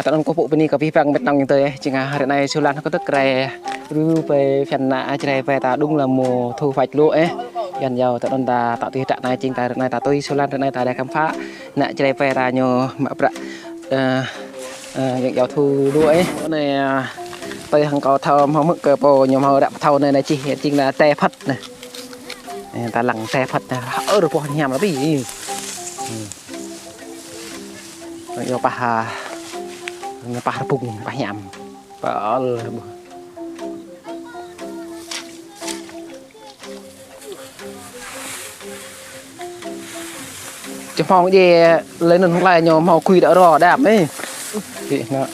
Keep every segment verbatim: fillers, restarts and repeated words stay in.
Tơ anŭn kâo pŭ bơni kơ abih bang met nong tơi, jing hrơi anai Sulan kâo tŭ rai review ƀơi phiăn ană Jrai ƀơi ta, đúng là mùa thu hoạch lúa ơ. Yuan yâo tơ anŭn ta tŏ tui hră anai, jing ta hrơi anai ta tui Sulan, hrơi anai ta đe khám phá ană Jrai ƀơi ta ñu mă bruă, ơ, ơ, yuan yâo thu lúa ơ. Anai, ơ, tơi hăng kâo thâo hmâo hmư̆ kơ pô ñu hmâo ră thâo anai, anai čih, jing anai tê phăt anai. Ơ, ta lăng tê phăt anai. Ơ, rơpoh hiam lăp ƀi. Ơ. Yua pah, a, ñu pah rơbŭng, pah hiam. Pơl. Čơhmong djai lĕ anŭn hlơi ñu hmâo kui đă ro đam ơ. Ih, anŭn.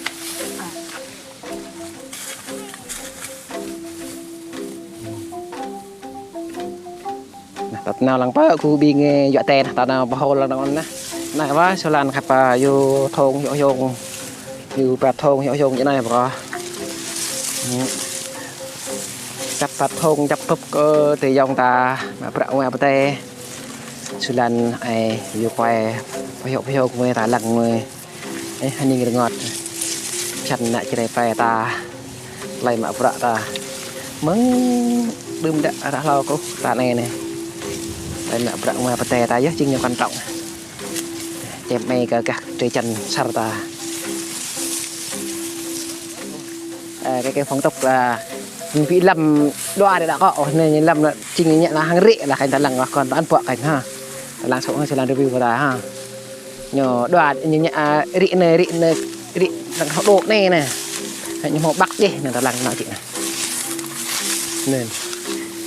Nah, tơnao lăng pơ kơ ƀing, ơ, yuă tê nah, tơnao pơhôl lăng anŭn nah. Nah, wă, Sulan khăp, a, yua thong, yua hiong, yua prat thong, yua hiong, yua anai pơkŏ. Hm. Čăp prat thong, čăp pơp kơ tơyŏng ta, mă bruă mă pơtê. Sulan, ơ, yua kuai, pơhiong, pơhiong, mơ̆ ta lăng mơ̆. Ơ, hơning rơngot. Phiăn ană Jrai ƀơi ta. Tơlơi mă bruă ta. Mơ̆ng đưm đă ră hlâo kơ ta anai anai. Tơlơi mă bruă mă pơtê ta yơh jing ñu quan trọng. Čem mơ̆ kơ gah drơi jăn sar ta. Ơ, kơ, kơ phong tục là ñu ƀu lăm đua đe đă kŏ, ôh, anai ñu lăm là jing ñu ngă hăng rĭ lah kơ ta lăng, ôh, kơ ta ăn pŏk kơ ha. Ta lăng sŏk hăng Sulan review kơ ta ha. Ñu đua, ñu ngă, a, rĭ anai, rĭ anai, rĭ lăng hơđô anai anai. Ñu hmâo ƀăk djai anai, ta lăng anŭn čih anai. Anai.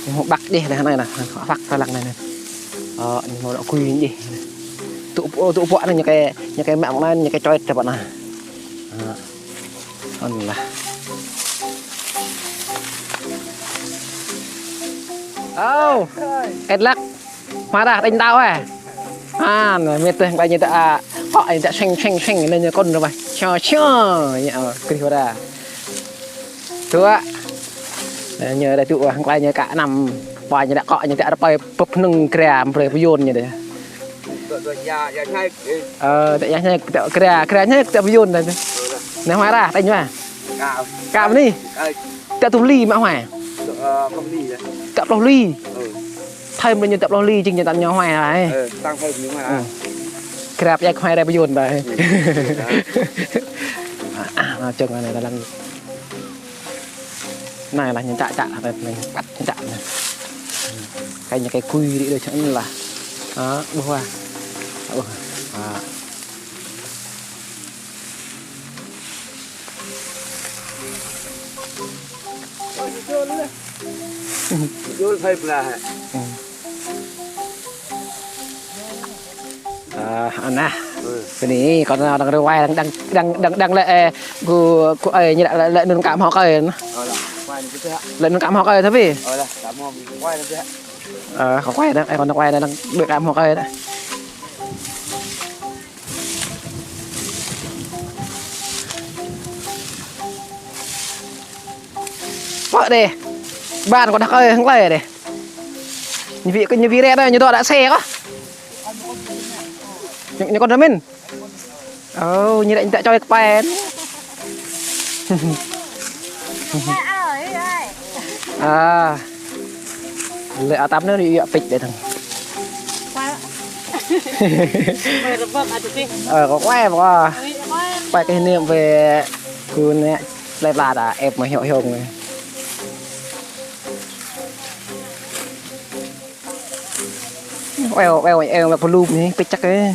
Ñu hmâo ƀăk djai anai, anai, anai. Ƀăk ta lăng anai, anai. Ơ, ñu hmâo đŏk kui djai. Tŭ, tŭ pŏk anai ñu kơ, ñu kơ mă anai, ñu kơ čoi ta pŏk anai. Ơ. Anŭn lah. Ơ. Ĕt lăk. Hmua dah, đing tao ơ. Anŭn, mĕt tơ̆, ƀai ñu tơ, a, kŏ ñu tơ seng, seng, seng, anŭn ñu kŏn rơbah. Sio, sio, ñu, a, krih hmua dah. Tŭ. Anŭn ñu dah tŭ, a, hăng klai ñu kă anăm. Ƀai ñu dah kŏ ñu tơ rơpai pơp nưng kra, brơi pơyun ñu dah. Ơ, tơ yah ñu tơ kra, kra ñu tơ pơyun dah. Anŭn hmua dah, đing hmua. Kăm ni. Tơ tŭ li mă hmua. Tơ pluh li. Thơi mơ̆ ñu tơ pluh li, jing ñu tăn ñu hmua rai. Ơ, tăng thơi ñu hmua rai. Ơ. Krap yak hmua rai pơyun rai. Ơ. A, a, čong anai ta lăng. Anai lah ñu čă čă lah, anai, anai, păt ñu čă anai. Kơ ñu kơ kui rĭ đơi čang lah. A, ƀuh wa. Ƀuh. A. Jul thơi pla hă? A, anai. Ơ. Bơni, kâo đang rơwai, đang, đang, đang, đang, đang lĕ, ơ, gu, gu, ơ, ñu lĕ, lĕ, lĕ anŭn kă hmâo kơi anŭn. Ơ, lĕ. Lĕ anŭn kă hmâo kơi thâo ƀi? Ơ, lĕ, kă hmâo kơi anŭn ƀiă. Ơ, kâo kuai anŭn, ơ, kâo kuai anŭn, đang đuaĭ kă hmâo kơi anŭn. Pơ đeh. Ƀan kâo đah kơi hăng klai đeh. Ñu ƀu, ñu ƀu rai đah, ñu dŏ đah xe kơ. Ñu, ñu kŏn rơmin. Ơ, ñu đah ñu tơ čoi kơpen. A. Lĕ atăm anai yua pĭt đeh tơ̆ng. Ơ, kâo kuai pơkŏ. Kuai kơ anai ƀơi gu anai lĕ pla ta ĕp mă hiong hiong anai. Eo, eo, eo, mă pơlum anai, pĭt čăk ơ.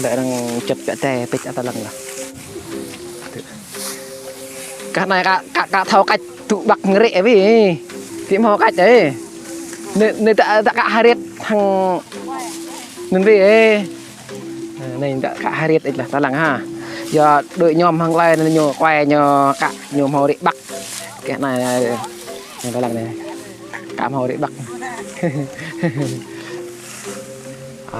Lĕ arăng čăt pĕ tê, pĭt ata lăng lah. Kah anai kă, kă, kă thâo kač tŭ ƀăk ngă rĭ ƀi. Ti hmâo kač ơ. Anai, anai ta, ta kă hơriêt hăng anŭn ƀi ơ. Anai, anai ta kă hơriêt ih lah, ta lăng ha. Yua đuaĭ ñom hăng klai anai ñu kuai ñu kă ñu hmâo rĭ ƀăk. Kơ anai, anai, anai ta lăng anai. Kă hmâo rĭ ƀăk. A.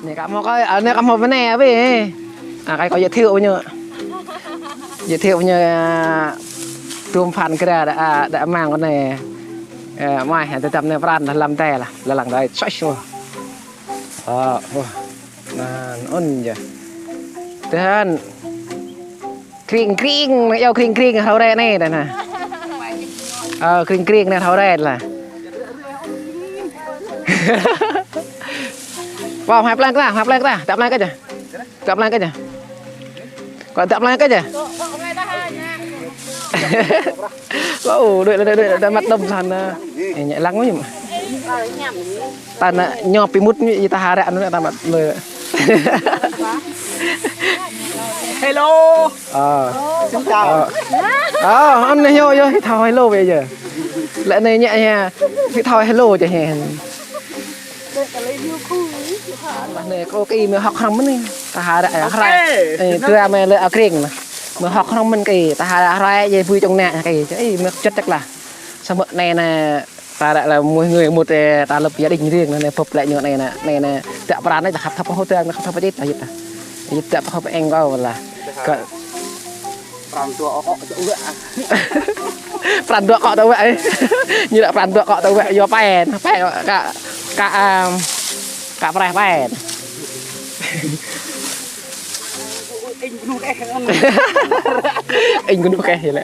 Anai kă hmâo kơi, a, anai kă hmâo bơnai ƀi. A, kơi kâo giới thiệu ñu. Giới thiệu ñu, a, tơm phăn kơ đah, a, đah mang kơ anai. Ơ, mai hă, tơdăm anai pran dah lăm tê lah, lăng đơi, soi soi. Ơ, wah. Anŭn, anŭn yơh. Tơhan. Kring kring, anai yơh kring kring, hrâo rai anai dah anai. Ơ, kring kring anai hrâo rai lah. Wah, hai plăng kơ ta, hai plăng kơ ta, tăp plăng kơ yơh. Tăp plăng kơ yơh. Kơ tăp plăng kơ yơh. Lô, đuaĭ, đuaĭ, đuaĭ, đuaĭ, măt đom lăn anai. Ơ, ñă lăng mơ̆n. Ta anai ñu pi mŭt ñu ta hơră anŭn ta măt lơ. Hello. Ơ. Xin chào. Ơ. Ơ, anai ñu yơh, thâo hello bây giờ. Lĕ anai ñă hă. Phi thâo hello čơ hă. Lah anai kơ kơ ih mơ̆ hŏk hrŏm mơ̆n anai. Ta hơră rai. Ơ, tui mơ̆ lĕ akring anai. Mơ̆ hŏk hrŏm mơ̆n kơ ih. Ta hơră rai yơh bui čong anai kơ ih. Ih mơ̆ čăt čăk lah. Samơ̆ anai anai ta ră lĕ mơnuih mŭt ta lăp gia đình riêng anai, anai bưp lĕ ñu anai anai. Anai anai. Tăp pran anai ta khăp thâo pơhô tơ̆ng, khăp thâo pơčit lah yơh ta. Yơh ta pơhô pơeng kơ lah. Kơ pran dua akŏ tơ wă. Pran dua akŏ tơ wă, ơ. Ñu lĕ pran dua akŏ tơ wă, yua pĕn. Pĕn kơ, kơ, ăm, kơ prai pĕn. Ing kơnuh kơ ih lĕ.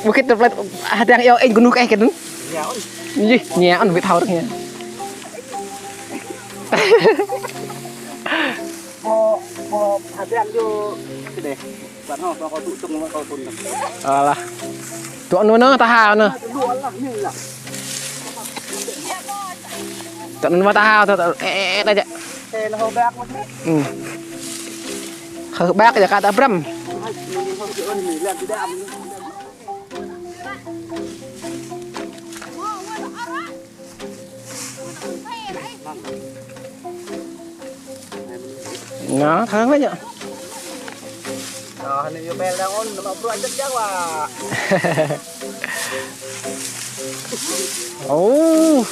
Bukit tơplet hơdang yơh ing kơnuh kơ ih kơnŭn. Yih, ña ôn wĭt thâo rơ̆k ña. Bơ, bơ, hơdang yơh kơ dêh. Ƀăn hŏ, bơ kâo tŭ tŭng, bơ kâo tŭ tŭng. Alah. Tŭ anŭn anŭn, ta hao anŭn. Tŭ anŭn mă ta hao, tŭ, tŭ, ơ, ơ, ơ, ta jă. Ơ, anŭn hơbak mơ̆n. Hmm. Hơbak jă kơ ta brăm. Nó thơm quá nhở. Ờ, anai yua bel đang ôn, anai mă bruă čăt čăk wa. Ôh,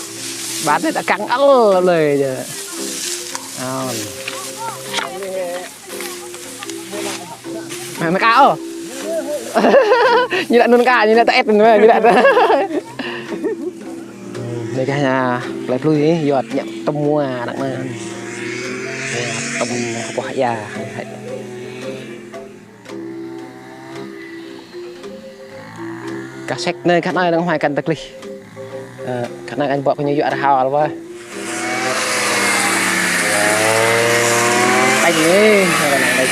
bát anai ta kăng ăl lơi yơh. Ôn. Anŭn kơ ôh. Ñu lăi anŭn kơ, ñu lăi ta ĕp anŭn, ñu lăi ta. Anai kơ hă, plei plui anai, yua ñă tơm mua anăk anai. Tơm kơpoh ia. Kơ sek anai, kơ anai đang hoai kăn tơglih. Ơ, kơ anai kăn bŏ kơ ñu yua rơhao alwa. Kăn anai, kăn anai. Kăn.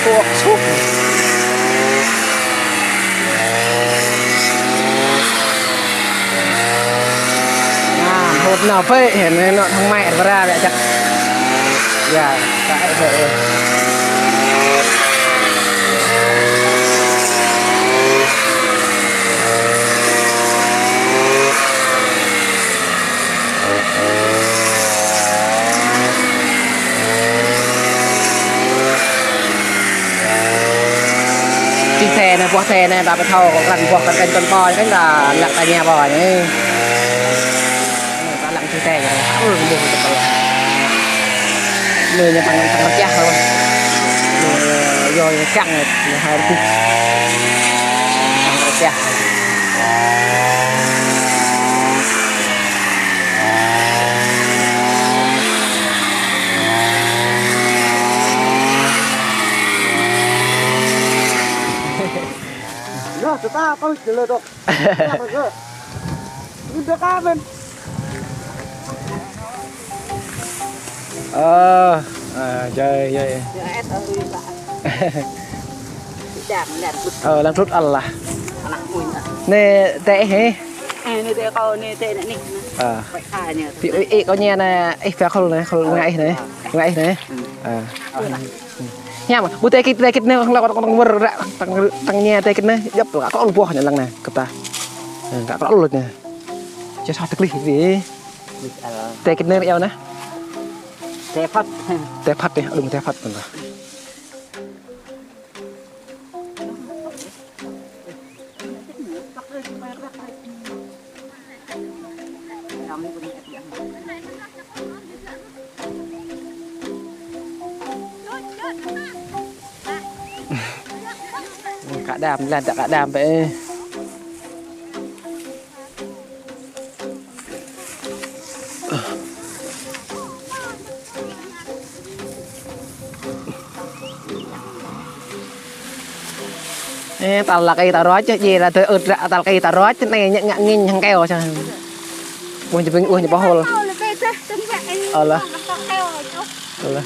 Suh, suh. Nah, hôt nao pĕ, hĕn anai nao thang mai, bra, bĕ čăk. Yơh, ta ĕp ĕp ĕp. Čih thê anai, boh thê anai, ta ƀu thâo, kơ kăn boh, kăn kăn kăn ƀoi, kăn ta lăk ta ña ƀoi anai. Ta lăng čih thê anai, ơ, ƀuh tơpă. Anai ñu tăng, tăng rơčah ôh. Anai yua ñu kăng, ñu hao rơbŭk. Tăng rơčah. Yơh, tơta, tao jơlơi dŏ. Yơh, tơta, tơta. Ơ, à, jai, jai. Ơ, lăng trut Allah. Anai, tê hĕ? Ơ, anai tê kâo, anai tê anai. Ơ. Pi, ih, ih, kâo ña anai, ih, pha khul anai, khul ngă ih anai. Ngă ih anai. Ơ. Hiam, ƀu tê kit, tê kit anai, tăng, tăng, tăng, tăng, tăng ña tê kit anai, djŏp, kâo lu boh anai lăng anai, kơ ta. Ơ, kâo lu anai. Čơ soh tơglih wĭ. Tê kit anai yơh anai. Tê phăt. Tê phăt anai, aduh, tê phăt anai. Kă đam, lăn ta kă đam bĕ. Ê, tal lăk ih ta rŏč, djai ra tơ ơ̆t ră tal lăk ih ta rŏč, anai ñă ngă ngĭn hăng keo čang. Ƀuh ñu ƀing, ƀuh ñu pơhol. Alah. Alah.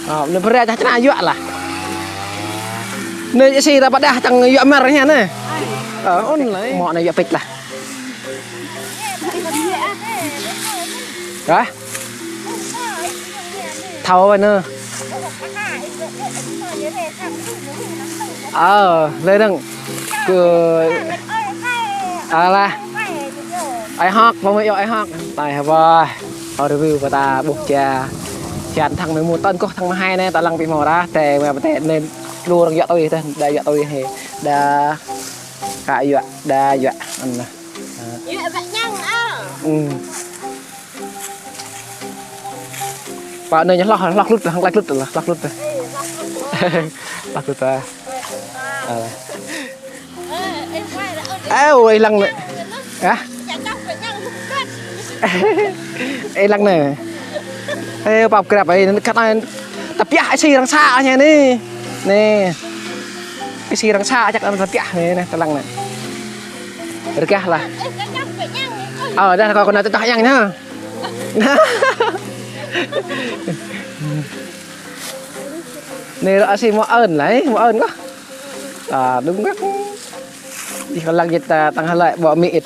Ơ, anai brơi čah čơnă yuă lah. Anai si ta pơđah čang yuă mơ̆r anai. Ơ, ôn lah. Mơ̆ anai yuă pĭt lah. Hă? Thâo anai. Ơ, lĕ dơ̆ng. Kơ, alah. Ai hŏk, pơmĭn yơh ai hŏk. Tai hơbơi. Ơ, review pơtă ƀuh ča. Čan thăng mơ̆ mŭt tơn kơh thăng mơ̆ hai anai, ta lăng pi mơ̆ ră, tơ mơ̆ pơtă anai lu arăng yuă tui tơ, đa yuă tui hĕ. Đa kơ yuă, đa yuă. Anai. Yuă ƀă ñăng ah. Ư. Pă anai ñu hloh, hloh hlut, hăng klaih hlut lah, hloh hlut. Hloh hlut ah. Ơ, ih lăng anai. Hă? Ih lăng anai. Ê, pap grab ih, kơ anai. Ta pioh ih si arăng sa anai anai. Anai. Ih si arăng sa čak anai ta pioh anai, anai, ta lăng anai. Rơgah lah. Ơ, đa kâo kơ anai tơdah ñăng anai. Anai ră si mơ̆ ơn lah, ê, mơ̆ ơn kơ. Ta đŭng kơ. Ih, kơ lăng jĕ ta tăng hlơi ƀô̆ mĭ ih.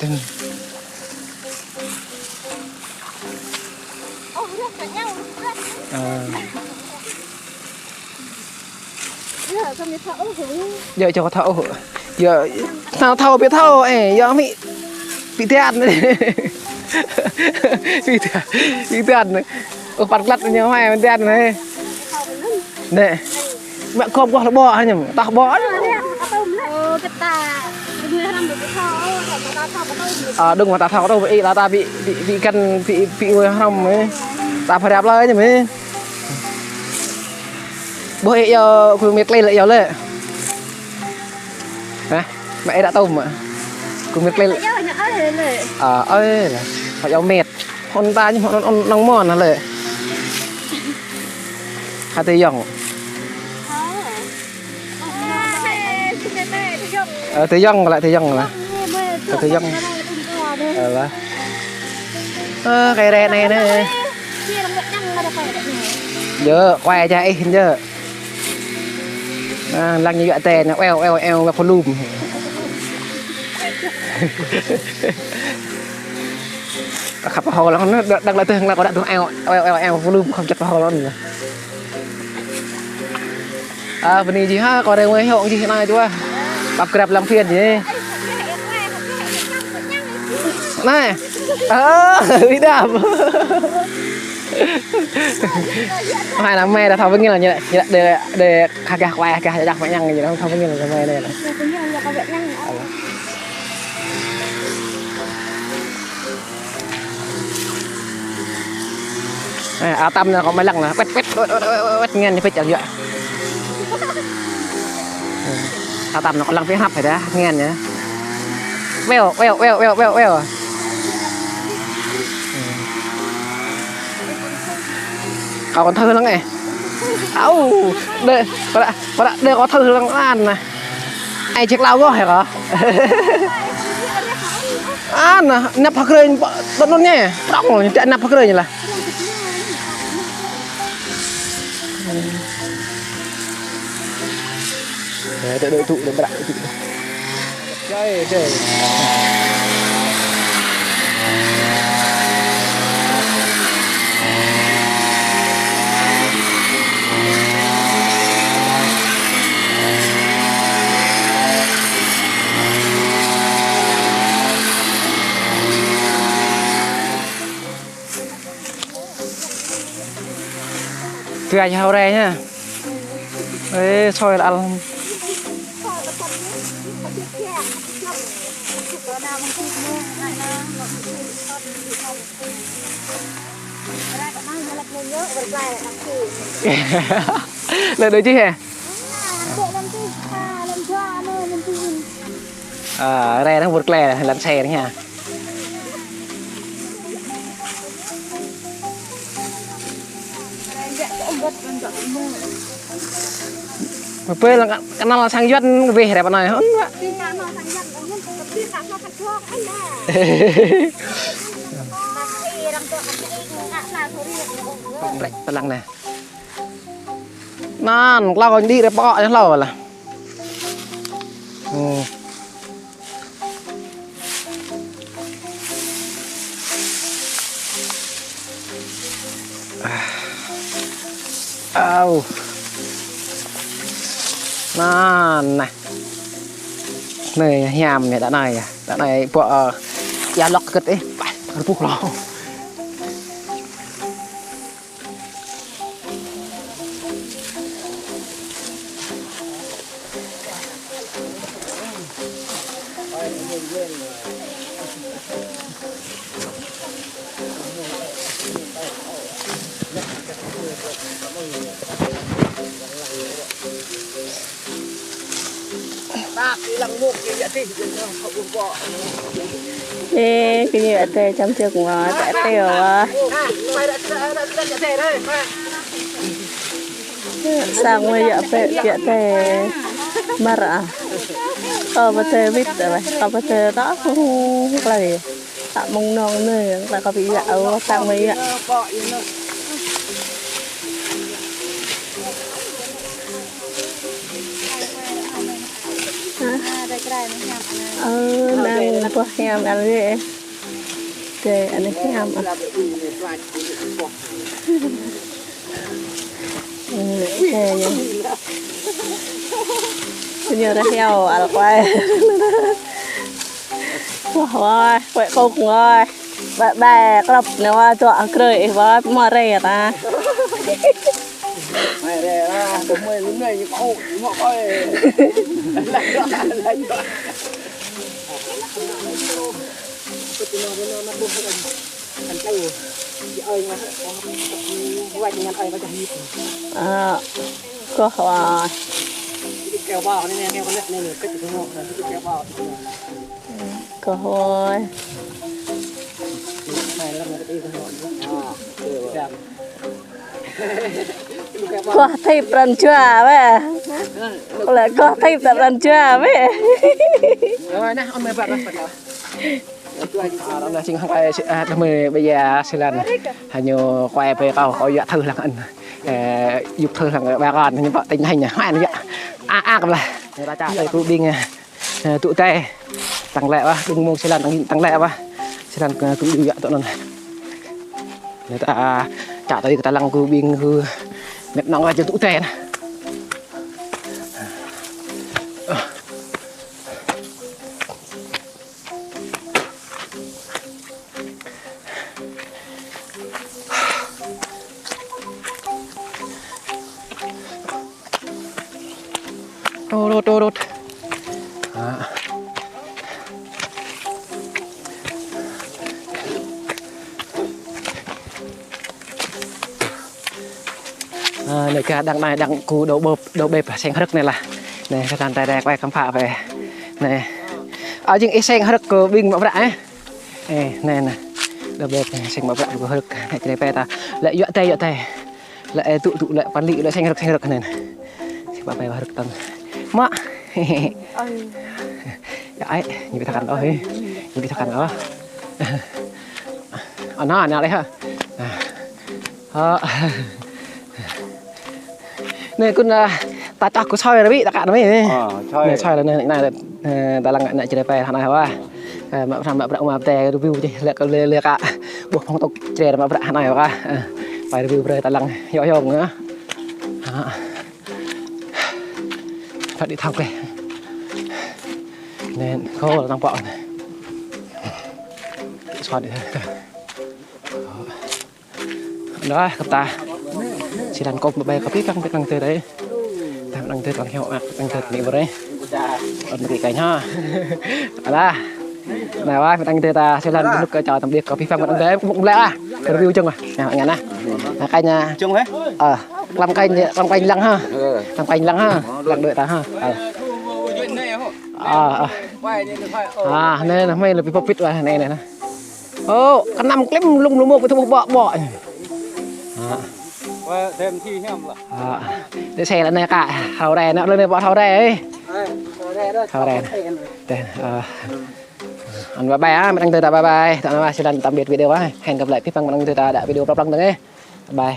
Ơ. Yơh, čang kâo thâo. Yơh, thâo, thâo, ƀu thâo, ê, yơh, mĭ. Ƀu tian. Ƀu tian, ƀu tian. Ơ, păt glăt ñu mai, ƀu tian, ê. Anai. Mă kơp kơ lĕ ƀô̆ hă ñu, tah ƀô̆. Ơ, đŭng mơ̆ ta thâo kơ tŭ, ih lah ta ƀu, ƀu, ƀu kăn, ƀu, ƀu wơ̆t hrŏm, ê. Ta pơhiăp lơi ñu, ê. Ƀuh ih yơh, kơ mĕt klei lĕ yơh lĕ. Hă? Mă ih đă tŭm mă. Kơ mĕt klei lĕ. Ơ, ơi lah. Mă yơh mĕt. Hŏn ta ñu hŏn, hŏn, hŏn nong mon lĕ. Hă tơ yŏng. Ơ, tơ yŏng lah, tơ yŏng lah. Ơ, tơ yŏng. Ơ, lah. Ơ, kơ rai anai anai. Yơh, kuai čah ih yơh. Anai, lăng ñu yuă tơ anai, eo, eo, eo, eo, volume. Khăp pơhol lăng anai, đang lăi tơ, lăng kơ đă tơ eo, eo, eo, eo, volume, khăp čăt pơhol lăng anai. Ơ, bơni jih hă, kơ rai wơ̆t hŏng jih anai čuah. Pap grab lăng phiên jih. Anai. Ơ, ih đam. Hai ană mơi đa thâo pơngil ñu, ñu đa, đa, đa khă gah kuai, khă gah čah mă ñăng ñu đa thâo pơngil ană mơi anai lah. Ê, a tăm anai kâo mă lăng lah. Wet, wet, wet, wet, wet, wet, ngăn ñu pĕč čang yơh. A tăm anai kâo lăng pĕ hăp hă đa, ngăn ñu. Weo, weo, weo, weo, weo, weo. Kâo kăn thâo lăng ê. Au, đe, pơră, pơră đe kâo thâo lăng anŭn anai. Ai ček lao gơ̆ hă kâo. Anŭn, năp hơkrơi, đơ̆n anŭn ñu. Prŏng, ñu tĕ năp hơkrơi ñu lah. Đe, đe, đe, tŭ, đe, bră, tŭ. Oke, oke. Tui añ hao rai ha. Ê, soi lăl. Lĕ đôi chứ hả? Ơ, rai đang wơ̆t klĕ, lăn xe đang ha. Bơ lăng kơnăl sang Yuan weh rep anai. Hôn, Pak. Plek tơlang nè. Nan, klâo kơ đĭ rep pơkŏ anai hlâo lah. Hmm. Au. Nan, nè. Anai hiam nè, đa anai. Đa anai pô, ơ, ia lŏk kơt ih. Bah, rơpuh hlâo. Ê, kơ ñu ate čăm čơk ngă, ate ate wa. Sang mơi yă pĕ, yă ate mơ̆r ah. Kâo pơtơ wĭt ah, kâo pơtơ tŏ, klai. Tăk mơ̆ng nong anai, tăk kơ ƀing yă, ơ, tăk mơi yă. Hă? Ơ, năng boh hiam ală. Kơ anai hiam ah. Ơ, kơ ñu. Kơ ñu rah hiao ală kuai. Wah, wah, kuai kông wah. Ba, ba, klăp nê wa, čuă krơi, wa, mă rê ta. Mă rê lah, tơ mơi lŭm nê, ñu kâo, ñu mă kâo. Ơ, kơ wa. Kơ hơi. Kơ thip pran jua weh. Kơ lĕ kơ thip ta pran jua weh. Ơ, nah, ôn mơi ƀă, ƀă, ƀă. Ơ, nah, sing hăng kuai, ơ, đah mơi ƀơi ia sơlan. Hă ñu kuai pơ kâo, kâo yua thâo lăng anŭn. Ơ, yua thâo lăng ƀă kơ anŭn, ñu ƀă tĭng hăng ñu. Hă, ñu yua. A, a, kơ lah. Ñu ta čă tơi kơ ƀing, ơ, Ơ, tŭ tê. Tăng lĕ wah, đung mông sơlan tăng, tăng lĕ wah. Sơlan kơ tŭ đu yă tŏ anŭn. Nê ta čă tơi kơ ta lăng kơ ƀing kơ met nong wah jơ̆ tŭ tê nê. Đôč, đôč, đôč, đôč. Hă. Ơ, anai kơ đang anai đang kơ đầu bếp, đầu bếp seng hrơ̆k anai lah. Anai, kơ tăn tai đe kuai khăm phă pơ. Anai. Ơ, jing ih seng hrơ̆k kơ ƀing mă prăk, ơ. Ơ, anai, anai. Đầu bếp anai, seng mă prăk kơ hrơ̆k. Anai, čơđai pơ ta. Lĕ yua tê, yua tê. Lĕ, ơ, tŭ, tŭ, lĕ pơlĭ, lĕ seng hrơ̆k, seng hrơ̆k anai. Seng pă pơ hrơ̆k tăn. Mă. Ơi. Yă, ai, ñu ƀu thâo kăn ôh, hă. Ñu ƀu thâo kăn ôh. Ơ, anai, anai lĕ hă. Hă. Anai kŭn, ơ, ta čah kơ soi ră wĭ ta kă anai. Ơ, soi. Anai soi lĕ anai, anai, ơ, ta lăng anai čơđai pơ hă anai wah. Ơ, mă prăk, mă prăk, mă prăk review čih lĕ kơ lĕ, lĕ kă. Ƀuh phŏng tŏk čơđai mă prăk hă anai wah. Ơ, pơ review brơi ta lăng yŏ yŏng ah. Hă. Phat đĭ thâo kơ. Anai, kơ lăng pŏk anai. Soi đĭ. Anai, kơ ta. Sơlan kơ pơƀai kơ pih păng, pih păng tơ đơi. Ta păng tơ păng hiao ah, păng tơ anai ƀơi đơi. Ôn kơ kơ hă. Alah. Anai wah, păng tơ ta, sơlan kơ nŭk kơ čao tăm ƀiă kơ pih păng păng tơ, kơ mŭk mlĕ ah. Kơ review čong ah. Anai, anai anai. Anai kơ anai. Čong hă? Ơ, klăm kơ anai, klăm kơ anai lăng hă. Ơ. Klăm kơ anai lăng hă. Lăng đuaĭ ta hă. Ơ. Ơ, ơ. Ơ, anai, anai, mơi lĕ pih pơpit wah, anai, anai, anai. Ơ, kơnăm klĭm lŭng lŭng mơ̆ ƀu thâo ƀuh ƀô̆ ƀô̆. Hă. Ơ, đêm thi hiam lah. Ơ, đi xe lăi anai kă, thâo rai, anai lăi anai ƀu thâo rai, ơ. Ơ, thâo rai đôč. Thâo rai. Thâo rai. Đeh, ơ. Ơ. Ăn bye bye, ơ, mơ̆ng anai tui ta bye bye. Ta nao, xin tạm biệt video, ơ. Hẹn gặp lại pih păng mơ̆ng anai tui ta đă video prŏng prŏng dơ̆ng, ơ. Bye.